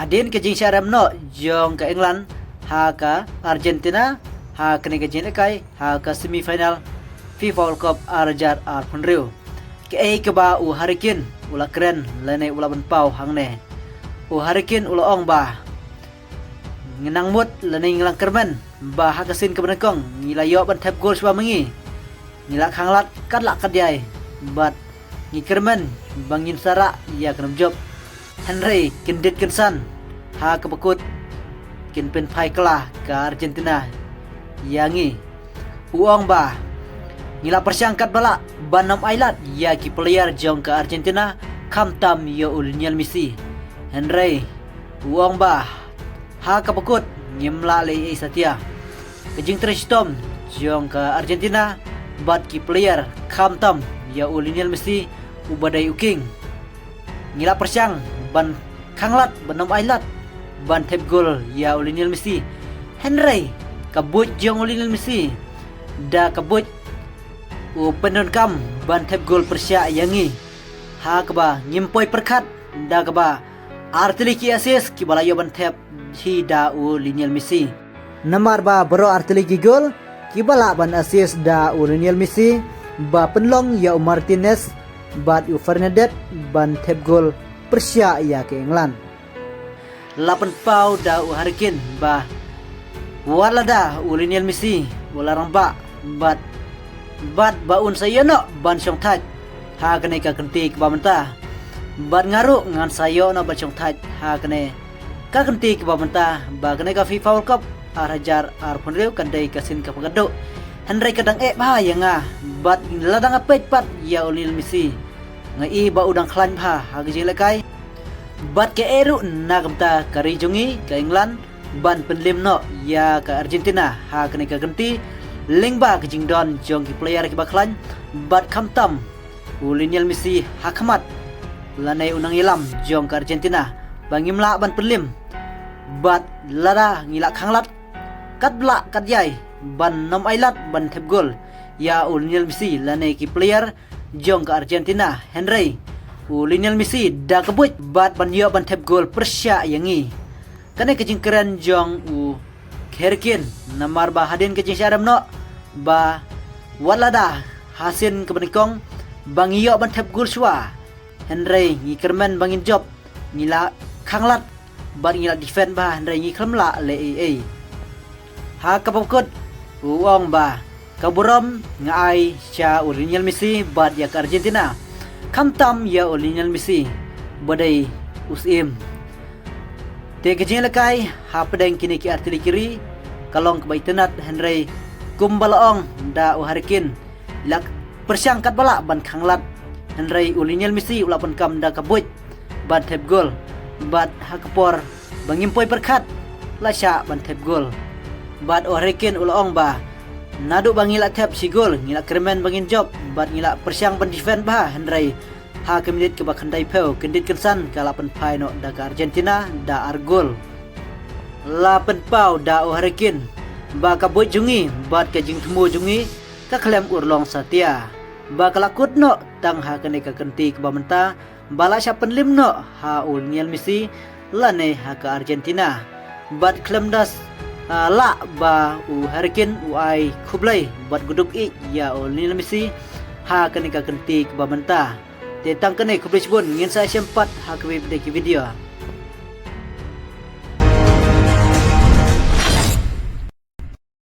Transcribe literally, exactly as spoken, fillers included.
Hadien ka jingshah rem noh jong ka England ha ka Argentina ha kane ka jinglehkai ha ka semi final FIFA World Cup ar hajar arphew hynriew. Kaei kaba u Harry Kane u la kren lane u la pynpaw hangne. U Harry Kane u la ong ba ngi nang mut lane ngi la kyrmen ba ha ka sien kaba nyngkong ngi la ïoh ban thep gol shuwa ma ngi. Ngi la khanglad katba lah katba ïai bad ngi kyrmen ba ngin sa rah ïa ka nongjop. Hynrei kyndit kynsan ha kaba kut kin pynphai kylla ka Argentina ïa ngi. U ong ba ngi la pyrshang katba lah ban ym ailad ïa ki player jong ka Argentina, khamtam ïa u Lionel Messi. Hynrei u ong ba ha kaba kut ngim lah leh ei ei satia. Ka jingtrei shitom jong ka Argentina bad ki player, khamtam ïa u Lionel Messi uba dei u king. Ngi la pyrshang ban khanglad ban ym ailad ban thep gol ïa u Lionel Messi. Hynrei ka buit jong u Lionel Messi da ka buit u pyndonkam ban thep gol pyrshah ïa ngi, ha kaba ngim poi pyrkhat da kaba artylli ki assist kiba la ïoh ban thep hi da u Lionel Messi. Namar ba baroh artylli ki gol kiba lah ban assist da u Lionel Messi ba pynlong ïa u Martinez bad u Fernandes ban thep gol pyrshah ïa ka England. La pynpaw da u Harry Kane ba wat lada u Lionel Messi u la rangbah bad bad ba un sa ïoh noh ban shongthait ha kane ka kynti kaba mynta. Bad nga ruh ngan sa ïoh noh ban shongthait ha kane ka kynti kaba mynta ba kane ka FIFA World Cup ar hajar arphew hynriew kan dei ka sien kaba khatduh. Hynrei ka dang eh bha ïa nga bad lada nga peit pat ïa u Lionel Messi, nga i ba u dang khlaiñ bha ha ka jinglehkai. Bad kaei ruh na ka bynta ka ri jong ngi ka England ban pynlem noh ïa ka Argentina ha kane ka kynti lyngba ka jingdon jong ki player kiba khlaiñ bad khamtam u Lionel Messi ha khmat lane u nongïalam jong ka Argentina ba ngim lah ban pynlem. Bad lada ngi la khanglad katba lah katba ïai ban ym ailad ban thep gol ïa u Lionel Messi lane ki player jong ka Argentina, hynrei u Lionel Messi da ka buit bad ban ïoh ban thep gol pyrshah ïa ngi. Kane ka jingkren jong u Harry Kane namar ba hadien ka jingshah rem noh ba wat lada ha sien kaba nyngkong ba ngi ïoh ban thep gol shuwa, hynrei ngi kyrmen ba ngin jop, ngi la khanglad bad ngi la defend bha, hynrei ngi khlem lah leh ei ei. Ha kaba kut u ong ba ka burom nga ai sha u Lionel Messi bad ïa ka Argentina, khamtam ïa u Lionel Messi ba dei u syiem. Te ka jinglehkai hapdeng kine ki artylli ki ri ka long kaba itynnad, hynrei kumba la ong da u Harry Kane, la pyrshang katba lah ban khanglad, hynrei u Lionel Messi u la pyndonkam da ka buit ban thep gol. Bad ha ka por ba ngim poi pyrkhat la shah ban thep gol. Bad u Harry Kane u la ong ba naduh ba ngi la thep shi gol ngi la kyrmen ba ngin jop bad ngi la pyrshang ban defend bha, hynrei ha ka minit kaba khyndaiphew kyndit kynsan ka la pynphai noh da ka Argentina da ar gol. La pynpaw da u Harry Kane ba ka buit jong ngi bad ka jingthmu jong ngi ka khlem urlong satia, ba ka la kut noh tang ha kane ka kynti kaba mynta ba la shah pynlem noh ha u Lionel Messi lane ha ka Argentina. Bad khlem da, ah, lah ba u Harry Kane u ai khublei bad khublei ïa u Lionel Messi ha kane ka kynti kaba mynta. Te tang kane, khublei shibun, ngin sa ïashem pat ha kawei pat ki video.